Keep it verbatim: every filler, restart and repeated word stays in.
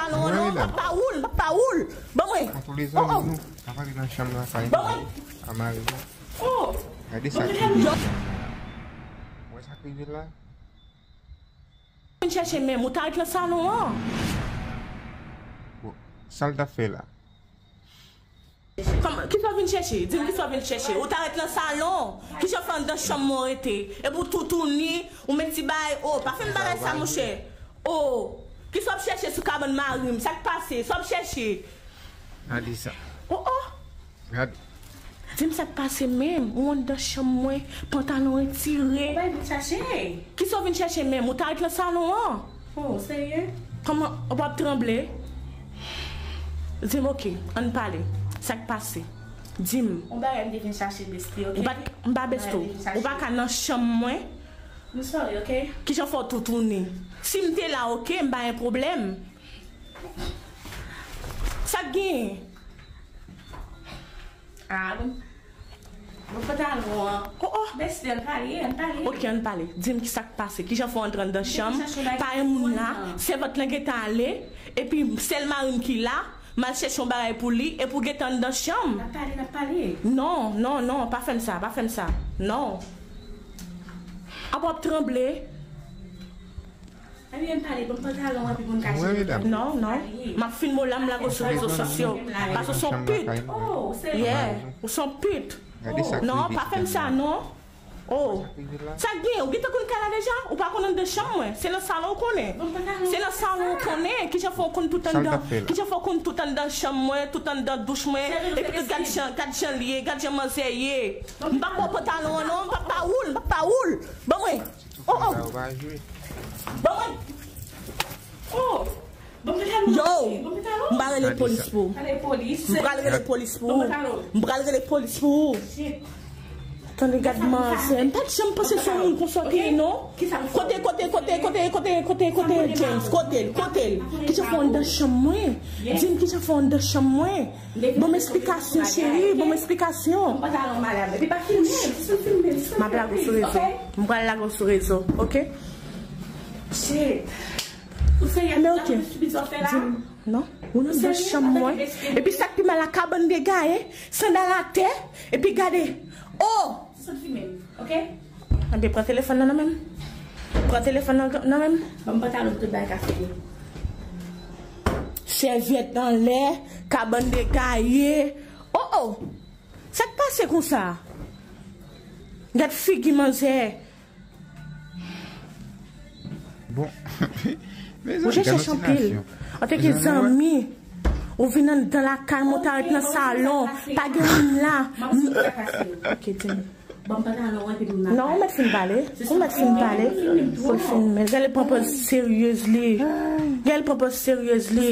Talon an non, m p ap pa woul, m p ap pa woul. Ban mwen. Kontwole zanmi nou. Pa pale nan chanm lakay nou. Ban mwen. A mari nou. Oh. Gade sa ki rive. Wè sa k rive la? Vin chèche menm, ou ta ret nan salon an. Bon, sa l t ap fè la? Kòman, kisa w vin chèche? Di m kisa w vin chèche. Ou ta ret nan salon. Kijan w fè anndan chanm mwen w rete? Epi w toutouni, ou met ti bagay. Oh, pa fè m bagay sa, monchè. Oh, kisa w ap chèche sou kabann mari m? Sa k pase? Sa w ap chèche? Gade sa. Oh, oh. Gade. Di m sa k pase menm. Ou anndan chanm mwen, pantalon retire. Ou pa vin chache. Kisa w vin chèche menm? Ou ta ret nan salon an. Oh, serye? Kòman w ap tranble? Di m, oke, ann pale. Sa k pase? Di m. Yon bagay m te vin chache, besti, oke? Ou pa, m pa besti w. Ou pa ka nan chanm mwen. M sorry, oke? Kijan fè w toutouni? Si m te la, oke, m pa gen pwoblèm. Sa k genyen? Ah, bon. Bon, pantalon an. Oh, oh. Besti, ann pale, ann pale. Oke, ann pale. Di m kisa k pase. Kijan fè w antre anndan chanm? Pa gen moun la. Sèvant lan gentan ale. Epi, sèl mari m ki la. M al chèche yon bagay pou li. Epi w gentan anndan chanm. N ap pale, n ap pale. Non, non, non. Pa fè m sa, pa fè m sa. Non. Apa w ap tranble? Ebyen, pale, ban m pantalon an, epi pou n kache nou. Non, non. M ap filme w la, m lage w sou rezo sosyo. Paske w se yon pit. Oh, serye? Yeah, ou se yon pit. Non, pa fè m sa, non. Oh. Sa k gen? Ou gentan konn kay la deja? Ou pa konn anndan chanm mwen. Se nan salon ou konnen. Se nan salon ou konnen. Kijan fè w konn tout anndan? Kijan fè w konn tout anndan chanm mwen, tout anndan douch mwen? Epi tout gad jan, gad jan l ye, gad jan manzè ye. M p ap ba w pantalon an, non. M p ap pa woul, m p ap pa woul. Ban mwen. Oh, oh. Ban mwen. Oh. Yo, m pa rele polis pou ou. M pral rele polis pou ou. M pral rele polis pou ou. Tande, gad manzè. M pa t janm panse se yon moun konsa w te ye, non. Kote, kote, kote, kote, kote, kote, kote James? Kote l, kote l? Kijan fè w anndan chanm mwen? Di m kijan fè w anndan chanm mwen? Ban m esplikasyon, cheri, ban m esplikasyon. M ap lage w sou rezo. M pral lage w sou rezo, oke? Men oke. Di m, non, ou nan anndan chanm mwen. Epi sa k pi mal la, kabann degaye, sandal atè, epi gade. Oh! Anben, pran telefòn nan nan men m. Pran telefòn nan nan men m. Ban m pantalon pou tout bagay ka fini. Sèvyèt anlè, kabann degaye. Oh, oh! Sa k pase konsa? Gad figi manzè. Bon. Ou chèche anpil. Antanke zanmi, ou vin anndan lakay mwen, ou ta ret nan salon. Pa gen moun la. Ok, di m. Non, ou mèt fin pale. Ou mèt fin pale. Fò l fin, men gade l pran pòz seryez li. Gade l pran pòz seryez li.